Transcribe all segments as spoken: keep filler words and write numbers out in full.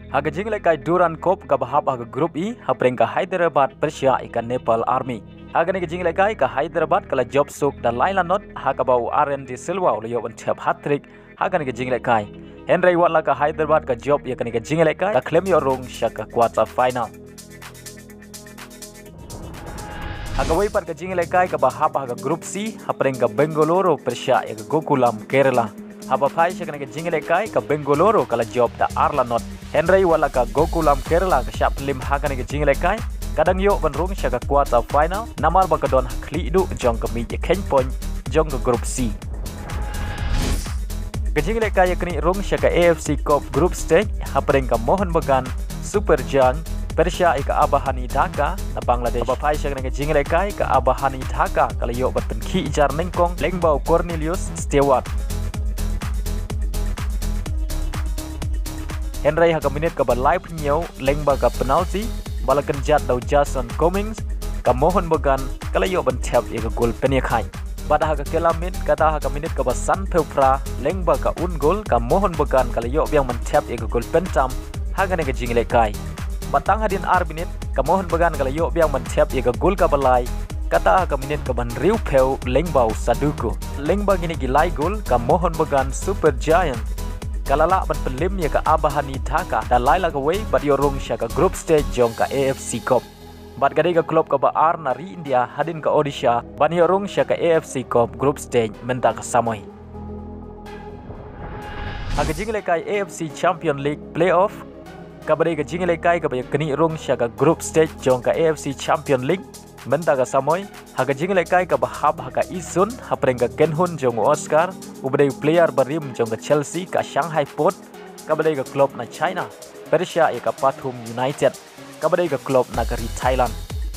Ha ka jinglehkai Durand Cup kaba hap ha ka Group E, hapdeng ka Hyderabad pyrshah ïa ka Nepal Army. Ha kane ka jinglehkai ka Hyderabad ka la jop suk da lai la not, ha kaba u R N De Silva u la ïoh ban thep hat-trick ha kane ka jinglehkai. Hynrei wat la ka Hyderabad ka jop ïa kane ka jinglehkai, ka khlem ïoh rung sha ka quarter final. Ha kawei pat ka jinglehkai kaba hap ha ka Group C, hapdeng ka Bengaluru pyrshah ïa ka Gokulam Kerala. Haba phai sha kane ka jinglehkai ka Bengaluru ka la jop da ar la not. Hynrei wat la ka Gokulam Kerala ka shah pynlem ha kane ka jinglehkai, ka dang ïoh ban rung sha ka quarter final, namar ba ka don ha khlieh duh jong ka miej ïakheiñ point jong ka Group C. Ka jinglehkai ïaknieh rung sha ka A F C Cup Group Stage, hapdeng ka Mohun Bagan Super Giant pyrshah ïa ka Abahani Dhaka na Bangladesh. Haba phai sha kane ka jinglehkai ka Abahani Dhaka ka la ïoh ban pynkhih jar nyngkong lyngba u Cornelius Stewart. Hynrei ha ka minit kaba laiphew hynñiew lyngba ka penalty ba la kynjat da u Jason Cummings, ka Mohun Bagan ka la ïoh ban thep ïa ka gol pynïakhaid. Bad ha ka kylla miet, kata ha ka minit kaba sanphew phra, lyngba ka own goal, ka Mohun Bagan ka la ïoh biang ban thep ïa ka gol pyntam ha kane ka jinglehkai. Bad tang hadien ar minit, ka Mohun Bagan ka la ïoh biang ban thep ïa ka gol kaba lai, kata ha ka minit kaba hynriewphew, lyngba u Saduku. Lyngba kine ki lai gol, ka Mohun Bagan Super Giant ka la lah ban pynlem ïa ka Abahani Dhaka da lai la kawei bad ïoh rung sha ka Group Stage jong ka A F C Cup. Bad ka dei ka club kaba ar na ri India hadien ka Odisha ban ïoh rung sha ka A F C Cup Group Stage mynta ka samoi. Ha ka jinglehkai A F C Champion League Playoff, kaba dei ka jinglehkai kaba ïaknieh rung sha ka Group Stage jong ka A F C Champion League mynta ka samoi, ha ka jinglehkai kaba hap ha ka Isun, hapdeng ka kynhun jong u Oscar, uba dei u player barim jong ka Chelsea, ka Shanghai Pot, kaba dei ka club na China, pyrshah ïa ka Pathum United, kaba dei ka club na ka ri Thailand.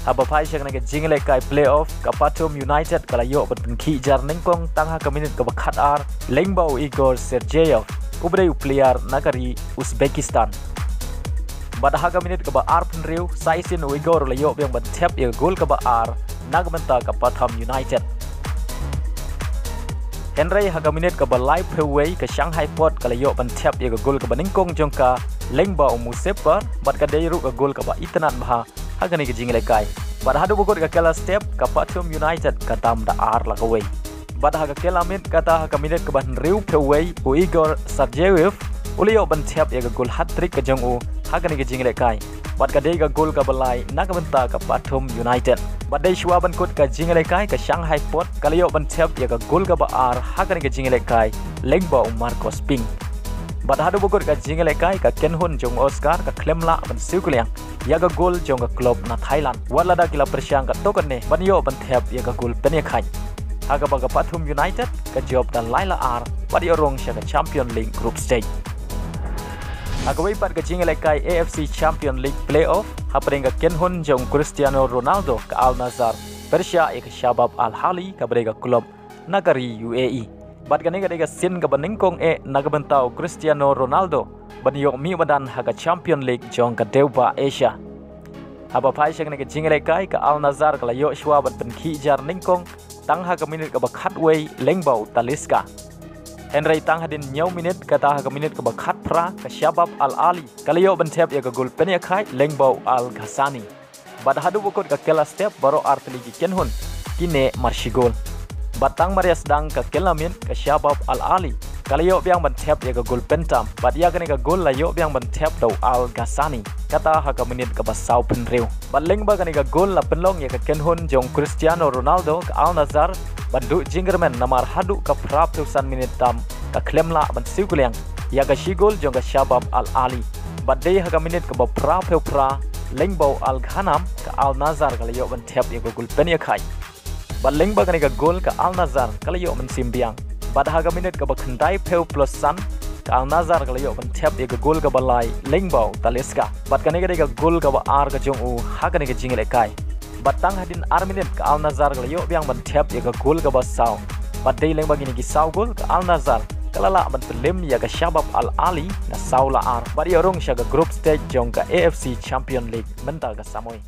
Haba phai sha kane ka jinglehkai playoff, ka Pathum United ka la ïoh ban pynkhih jar nyngkong tang ha ka minit kaba khatar, lyngba u Igor Sergeyev, uba dei u player na ka ri Uzbekistan. Bad ha ka minit kaba arphew hynriew, sa shisien u Igor u la ïoh biang ban thep ïa ka gol kaba ar na ka bynta ka Pathum United. Hynrei ha ka minit kaba laiphew wei, ka Shanghai Pot ka la ïoh ban thep ïa ka gol kaba nyngkong jong ka lyngba u Museper, bad ka dei ruh ka gol kaba itynnad bha ha kane ka jinglehkai. Bad haduh ba kut ka kylla step, ka Pathum United ka tam da ar la kawei. Bad ha ka kylla miet, kata ha ka minit kaba hynriewphew wei, u Igor Sergeyev u la ïoh ban thep ïa ka gol hat-trick ka jong u ha kane ka jinglehkai. Bad ka dei ka gol kaba lai na ka bynta ka Pathum United. Bad dei shuwa ban kut ka jinglehkai, ka Shanghai Pot ka la ïoh ban thep ïa ka gol kaba ar ha kane ka jinglehkai, lyngba u Marcos Ping. Bad haduh ba kut ka jinglehkai, ka kynhun jong u Oscar ka khlem lah ban siew kylliang ïa ka gol jong ka club na Thailand, wat lada ki la pyrshang katto katne ban ïoh ban thep ïa ka gol pynïakhaid. Ha kaba ka Pathum United ka jop da lai la ar bad ïoh rung sha ka Champion League Group Stage. Ha kawei pat ka jinglehkai A F C Champion League Playoff, hapdeng ka kynhun jong u Cristiano Ronaldo, ka Al Nassr, pyrshah ïa ka Shabab Al Ahli, kaba dei ka club na ka ri U A E. Bad kane ka dei ka sien kaba nyngkong eh na ka bynta u Cristiano Ronaldo ban ïoh mih madan ha ka Champion League jong ka dewbah Asia. Haba phai sha kane ka jinglehkai, ka Al Nassr ka la ïoh shuwa ban pynkhih jar nyngkong tang ha ka minit kaba khatwei, lyngba u Talisca. Hynrei tang hadien hynñiew minit, kata ha ka minit kaba khatphra, ka Shabab Al Ahli ka la ïoh ban thep ïa ka gol pynïakhaid, lyngba u Al Ghassani. Bad haduh ba kut ka kylla step, baroh ar tylli ki kynhun ki neh mar shi gol. Bad tang mar ïa sdang ka kylla miet, ka Shabab Al Ahli ka la ïoh biang ban thep ïa ka gol pyntam, bad ïa kane ka gol la ïoh biang ban thep da u Al Ghassani, kata ha ka minit kaba sawphew hynriew. Bad lyngba kane ka gol la pynlong ïa ka kynhun jong u Cristiano Ronaldo, ka Al Nassr, ban duh jingkyrmen, namar haduh ka phraphew san minit tam ka khlem lah ban siew kylliang ïa ka shi gol jong ka Shabab Al Ahli. Bad dei ha ka minit kaba phraphew phra, lyngba u Al Ghanem, ka Al Nassr ka la ïoh ban thep ïa ka gol pynïakhaid. Bad lyngba kane ka gol, ka Al Nassr ka la ïoh mynsiem biang. Bad ha ka minit kaba khyndaiphew plus san, ka Al Nassr ka la ïoh ban thep ïa ka gol kaba lai, lyngba u Talisca. Bad kane ka dei ka gol kaba ar ka jong u ha kane ka jinglehkai. Bad tang hadien ar minit, ka Al Nassr ka la ïoh biang ban thep ïa ka gol kaba saw. Bad dei lyngba kine ki saw gol, ka Al Nassr ka la lah ban pynlem ïa ka Shabab Al Ahli na saw la ar bad ïoh rung sha ka group stage jong ka A F C Champion League mynta ka samoi.